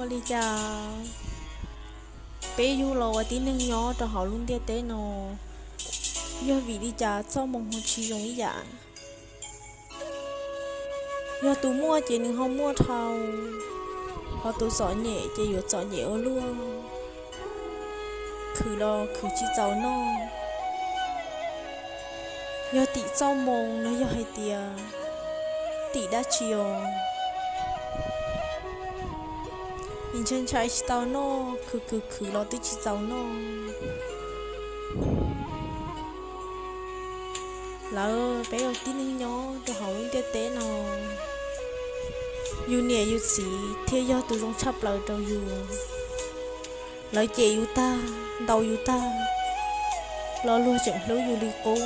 Ua li cas peb yug los ua tib neeg nyob rau hauv lub ntiaj teb no, yog vim li cas txoj moo ho tsis zoo ib yam? Yog tus muaj ces nws ho muaj dhau, ho tus txom nyem ces yuav txom nyem ua luaj, khwv los khwv tsis txaus noj. Yog tim txoj moo los yog hais tias tim dab tsi os? Ntshai ntshai tsis tau noj, khwv khwv khwv los twb tsis txaus noj. Lawv peb ua tib neeg nyob rau hauv lub ntiaj teb no, yus niam yus txiv thiaj yog tus zoo tshaj plaws rau yus. Lawv cem yus tag, ntaus yus tag, los luag tseem hlub yus li qub.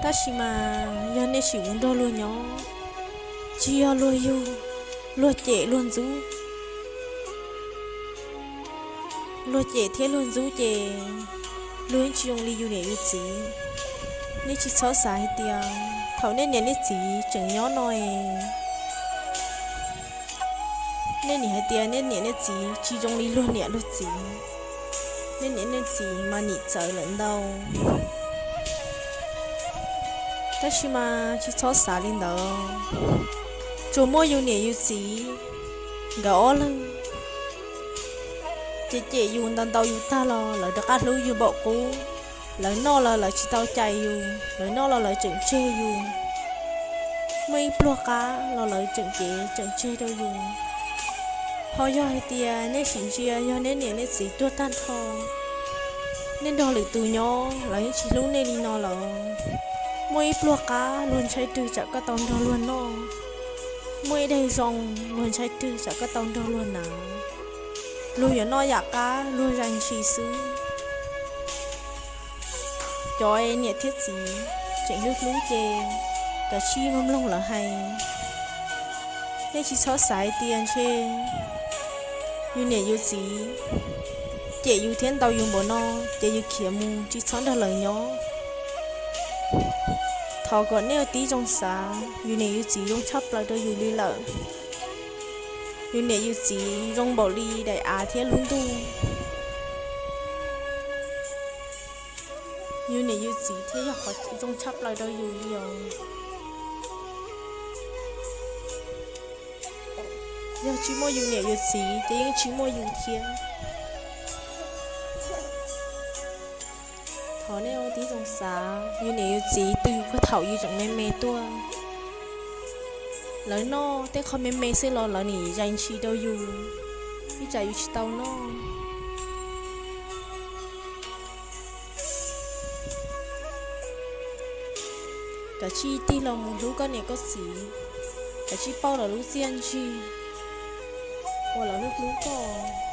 Tab sis mas yog nej sim mus nrog luag nyob, tsis yog luag yug, luag cem luag ntxub. Luag cem thiab luag ntxub ces luag yeej tsis zoo li yus niam yus txiv. Nej tsis txhob xav hais tias thaum nej niam nej txiv tseem nyob no es nej nim hais tias nej niam nej txiv tsis zoo li luag niam luag txiv. Nej niam nej txiv mas nim txawv lawm ntau. Tab sis mas tsis txhob xav li ntawd. Tsuas muaj yus niam yus txiv nkawd ob leeg ces cem yus ntaus ntaus yus tag los lawv rov qab hlub yus npaum qub. Lawv noj los lawv tsis tau cais yus, lawv noj los lawv tseem tseg yus. Muaj ib pluag qab los lawv tseem cev tseem tseg rau yus. Ho yog hais tias nej sim ntsia yog nej niam nej txiv tuag tag nrho, nej nrog lwm tus nyob lawv yeej tsis hlub nej li no lawm. Muaj ib pluag qab luag ntshai twg tsam koj tau nrog luag noj. Muaj ib daig zoo luag ntshai twg tsam koj tau nrog luag hnav. Luag yuav noj yam qab luag zais ntshis xwb. Cov niam thiab txiv tseem hlub hlub ces kav tsij mloog mloog lawv hais. Nej tsis txhob xav hais tias ntshe yus niam yus txiv cem yus thiab ntaus yus npaum no ces yus khiav mus tsis txhob nrog lawv nyob. Thov kom nej ua tib zoo xav, yus niam yus txiv zoo tshaj plaws rau yus li lawm. Yus niam yus txiv zoo npaum li daim av thiab lub ntuj. Yus niam yus txiv thiaj yog qhov zoo tshaj plaws rau yus li os. Yog tsis muaj yus niam yus txiv ces yeej tsis muaj yus thiab. Thov nej ua tib zoo xav, yus niam yus txiv tu yus thaum yus tseem me me tuaj. Lawv noj tej qho me me xwb los lawv nim zais ntshis rau yus, ib tsam yus tsis tau noj. Kav tsij tig los mus hlub koj niam koj txiv, kav tsij pauj lawv lub txiaj ntsig uas lawv hlub hlub koj.